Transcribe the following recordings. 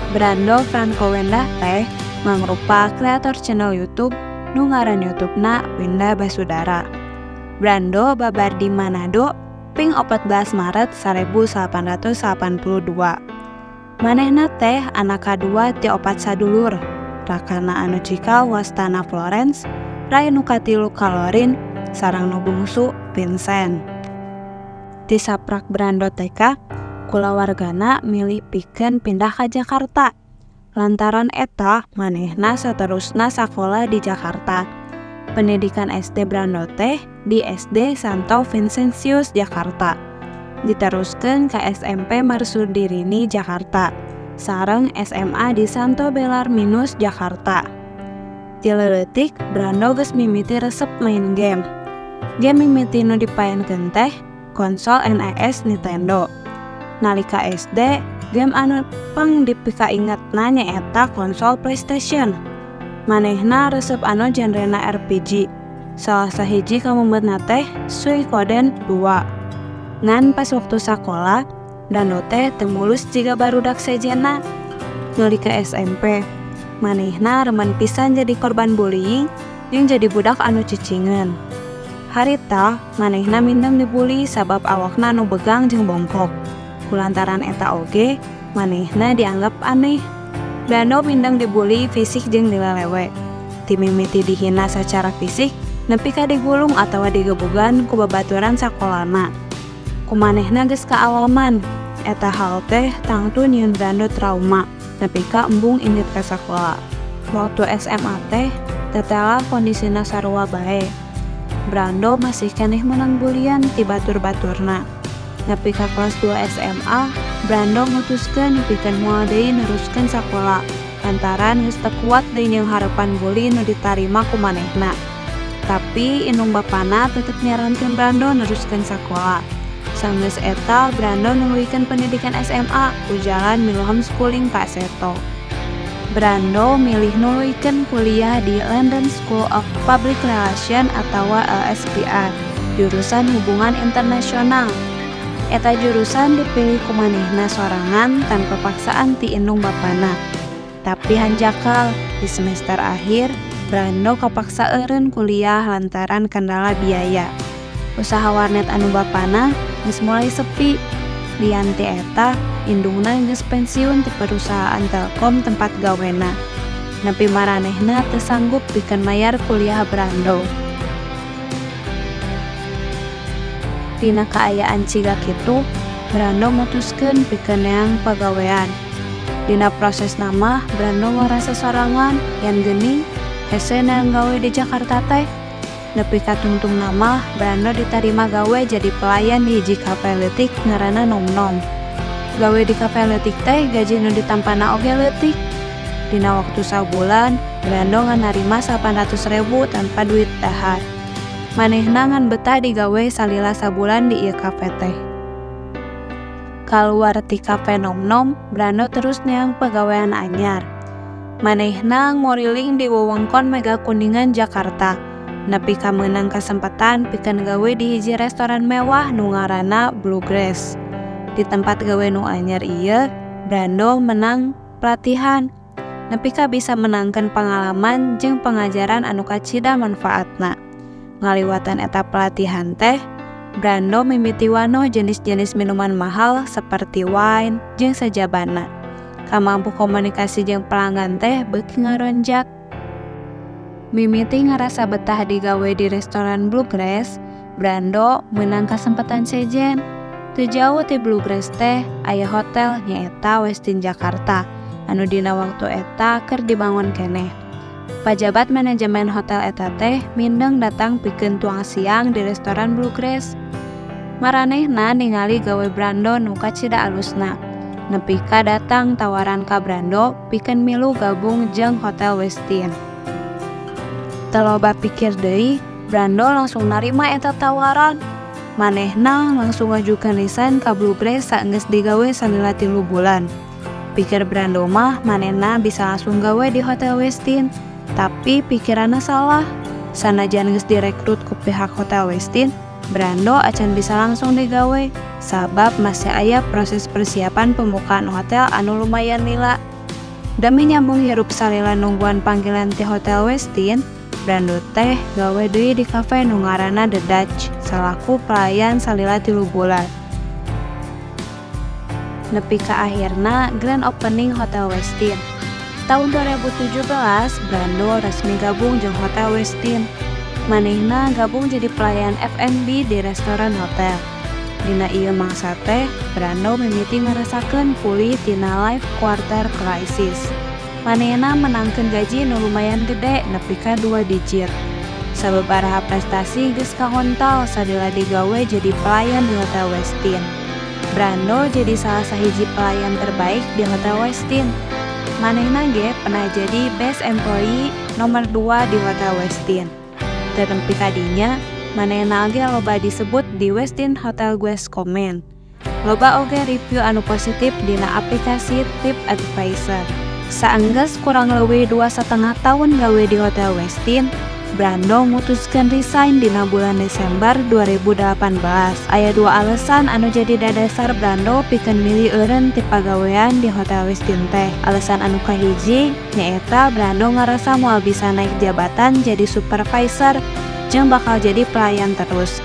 Brando Franco Wendah teh mangrupa kreator channel YouTube nu ngaran YouTube-na Windah Basudara. Brando babar di Manado ping 14 Maret 1882. Manehna teh anak kadua ti opat sadulur. Rakana anu cikal wastana Florence, rai nu katilu Kalorin, sareng nu bungsu Vincent. Ti saprak Brando TK, kulawargana milih pikeun pindah ka Jakarta. Lantaran eta manehna saterusna sakola di Jakarta. Pendidikan SD Brando teh di SD Santo Vincentius Jakarta. Diteruskeun ka SMP Marsudirini Jakarta. Sareng SMA di Santo Belarminus Jakarta. Ti leutik Brando geus mimiti resep main game. Game mimiti nu dipaenkeun teh konsol NES Nintendo. Nalika SD, game anu pang dipikaingetna nyaeta konsol PlayStation. Manehna resep anu genrena RPG. Salah sahiji kamumetna teh Suikoden 2. Ngan pas waktu sakola, Brando teh teu mulus jiga barudak sejenna. Nalika SMP, manehna remen pisan jadi korban bullying jeung jadi budak anu cicingeun. Harita manehna mindeng dibully sabab awakna anu begang jeung bongkok. Kulantaran eta oge, manehna dianggap aneh. Brando mindeng dibully fisik jeung dilelewe. Ti mimiti dihina sacara fisik, nepi ka digulung atawa digebugan ku babaturan sakolana. Kumanehna geus kaalaman, eta hal teh tangtu nyieun Brando trauma, nepi ka embung indit ka sakola. Waktu SMA teh, tetela kondisina sarua bae. Brando masih keneh menang bulian ti batur-baturna. Nepi ka kelas 2 SMA, Brando mutuskeun pikeun moal deui neruskeun sakola, lantaran geus teu kuat deui jeung harepan bully nu ditarima ku manehna. Tapi indung bapana tetep nyarankeun Brando neruskeun sakola. Sanggeus eta Brando nuluykeun pendidikan SMA ku jalan milu homeschooling ka Seto. Brando milih nuluykeun kuliah di London School of Public Relations atawa LSPR, jurusan Hubungan Internasional. Eta jurusan dipilih ku manehna sorangan tanpa paksaan ti indung bapana. Tapi hanjakal, di semester akhir, Brando kapaksa eureun kuliah lantaran kendala biaya. Usaha warnet anu bapana geus mulai sepi. Lian ti eta, indungna geus pensiun ti perusahaan Telkom tempat gawena. Nepi maranehna teu sanggup pikeun mayar kuliah Brando. Dina kaayaan ciga kitu, Brando mutuskeun pikeun neang pagawean. Dina prosesna mah Brando ngarasa sorangan yan geuning hese neang gawe di Jakarta teh. Nepi ka tungtungna mah Brando ditarima gawe jadi pelayan di hiji kafe leutik ngaranna Nom Nom. Gawe di kafe leutik teh gaji nu ditampana oge leutik. Dina waktu sabulan, Brando ngan narima 800.000 tanpa duit dahar. Manehna ngan betah digawe salila sabulan di ieu kafe teh. Kaluar ti kafe Nom Nom, Brando terus neang pagawean anyar. Manehna ngoriling di wewengkon Mega Kuningan Jakarta. Nepi ka meunang kesempatan pikeun gawe di hiji restoran mewah nu ngaranna Bluegrass. Di tempat gawe nu anyar ieu, Brando menang pelatihan. Nepi ka bisa menangkeun pengalaman jeung pengajaran anu kacida manfaatna. Ngaliwatan eta pelatihan teh, Brando mimiti wanoh jenis-jenis minuman mahal seperti wine jeung sajabana. Kamampu komunikasi jeung pelanggan teh beuki ngaronjat. Mimiti ngarasa betah digawe di restoran Bluegrass, Brando menang kesempatan sejen. Teu jauh ti Bluegrass teh aya hotel nyaeta Westin Jakarta, anu dina waktu eta keur dibangun keneh. Pajabat manajemen hotel eta teh mindeng datang pikeun tuang siang di restoran Bluegrass. Maranehna ningali gawe Brando nu kacida alusna. Nepi ka datang tawaran ka Brando pikeun milu gabung jeung Hotel Westin. Teu loba pikir deui, Brando langsung narima eta tawaran. Manehna langsung ngajukeun resign ka Bluegrass saenggeus digawe salila 3 bulan. Pikir Brando mah manehna bisa langsung gawe di Hotel Westin, tapi pikiranna salah. Sanajan geus direkrut ku pihak Hotel Westin, Brando acan bisa langsung digawe sabab masih aya proses persiapan pembukaan hotel anu lumayan lila. Demi nyambung hirup salila nungguan panggilan ti Hotel Westin, Brando teh gawe deui di kafe nu ngaranna The Dutch salaku pelayan salila 3 bulan. Nepi ka akhirna grand opening Hotel Westin. Tahun 2017, Brando resmi gabung jeung Hotel Westin. Manehna gabung jadi pelayan F&B di restoran hotel. Dina ieu mangsa teh, Brando mimiti ngarasakeun pulih tina life quarter crisis. Manehna menangkeun gaji nu lumayan gede nepi ka 2 digit. Sababaraha prestasi geus kahontal salila digawe jadi pelayan di Hotel Westin. Brando jadi salah sahiji pelayan terbaik di Hotel Westin. Manehna ge pernah jadi best employee nomor 2 di Hotel Westin. Teu nepi ka dinya, manehna ge loba disebut di Westin Hotel Guest Comment. Loba oge review anu positif dina aplikasi TripAdvisor. Saenggeus kurang leuwih 2,5 tahun gawe di Hotel Westin, Brando mutuskeun resign dina bulan Desember 2018. Aya 2 alasan anu jadi dadasar Brando pikeun milih eureun ti pagawean di Hotel Westin teh. Alasan anu kahiji nyaeta Brando ngarasa moal bisa naik jabatan jadi supervisor jeung bakal jadi pelayan terus.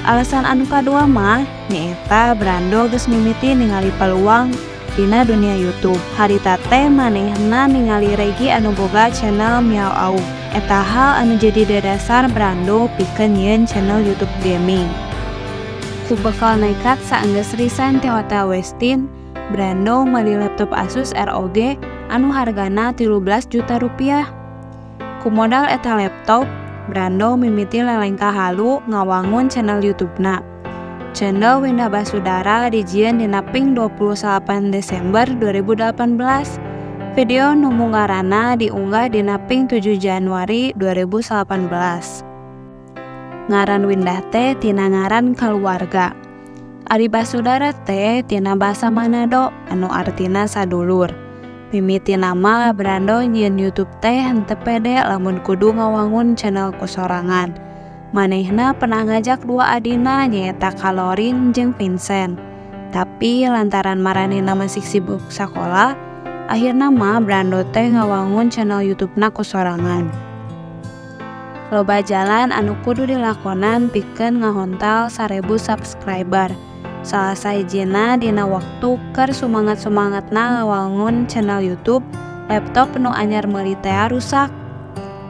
Alasan anu kadua mah nyaeta Brando geus mimiti ningali peluang dina dunia YouTube. Harita teh manehna ningali Regi anu boga channel Miau Au. Eta hal anu jadi dadasar Brando pikeun nyieun channel YouTube gaming. Ku bekal nekat saenggeus resign ti Hotel Westin, Brando meuli laptop Asus ROG anu hargana 13 juta rupiah. Ku modal eta laptop, Brando mimiti lelengka halu ngawangun channel YouTube-na. Channel Windah Basudara dijieun dina ping 28 Desember 2018. Video nu munggarana diunggah dina ping 7 Januari 2018. Ngaran Windah teh tina ngaran kaluarga. Ari Basudara teh tina basa Manado anu artina sadulur. Mimiti nama Brando nyieun YouTube teh henteu pede lamun kudu ngawangun channel kusorangan. Manehna pernah ngajak 2 adina nyaeta Kalorin jeung Vincent. Tapi lantaran maranehna masih sibuk sakola, akhirna mah Brando teh ngawangun channel YouTube-na kusorangan. Loba jalan anu kudu dilakonan pikeun ngahontal 1000 subscriber. Salah sahijina dina waktu keur sumangat-sumangatna ngawangun channel YouTube, laptop nu anyar meuli teh rusak.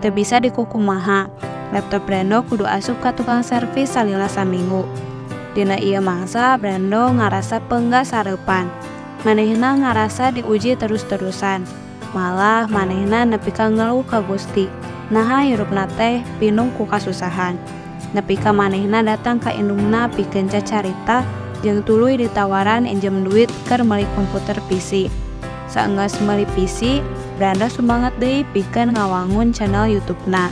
Teu bisa dikukumaha. Laptop Brando kudu asup ka tukang servis salila saminggu. Dina ieu mangsa Brando ngarasa peunggas sareupan. Manehna ngarasa diuji terus-terusan. Malah manehna nepi ka ngeluh ka Gusti. Naha hirupna teh pinuh ku kasusahan. Nepi ka manehna datang ka indungna pikeun cacarita jeung tuluy ditawaran injem duit keur meuli komputer PC. Saenggeus meuli PC, Brando sumangat deui pikeun ngawangun channel YouTube-na.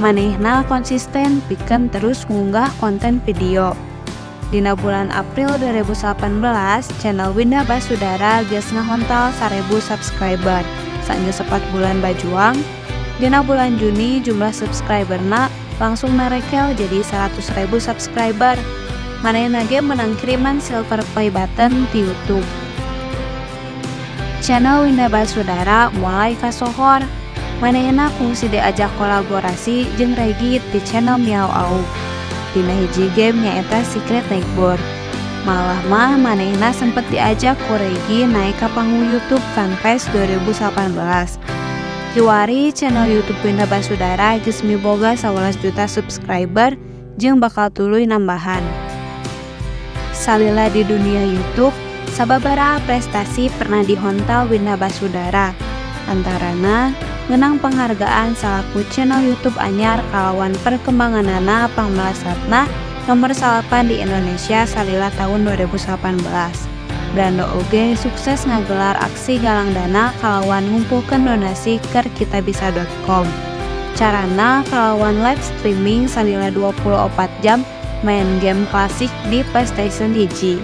Manehna konsisten pikeun terus ngunggah konten video. Dina bulan April 2018, channel Windah Basudara geus ngahontal 1000 subscriber. Saenggeus 4 bulan bajuang, dina bulan Juni jumlah subscriberna langsung narekel jadi 100.000 subscriber. Manehna ge menang kiriman silver play button di YouTube. Channel Windah Basudara mulai kasohor. Manehna kungsi diajak kolaborasi jeung Regi di channel Miau Au. Dina hiji game nyaeta Secret Neighbor. Malah mah manehna sempet diajak ku Regi naik ka panggung YouTube Fanfest 2018. Kiwari channel YouTube Windah Basudara geus miboga 11 juta subscriber jeung bakal tuluy nambahan. Salila di dunia YouTube, sababaraha prestasi pernah dihontal Windah Basudara. Antarana menang penghargaan salaku channel YouTube anyar kalawan perkembanganana pangmelasatna nomor 8 di Indonesia salila tahun 2018. Brando oge sukses ngagelar aksi galang dana kalawan ngumpulkeun donasi ke kitabisa.com. Carana kalawan live streaming salila 24 jam main game klasik di PlayStation 1.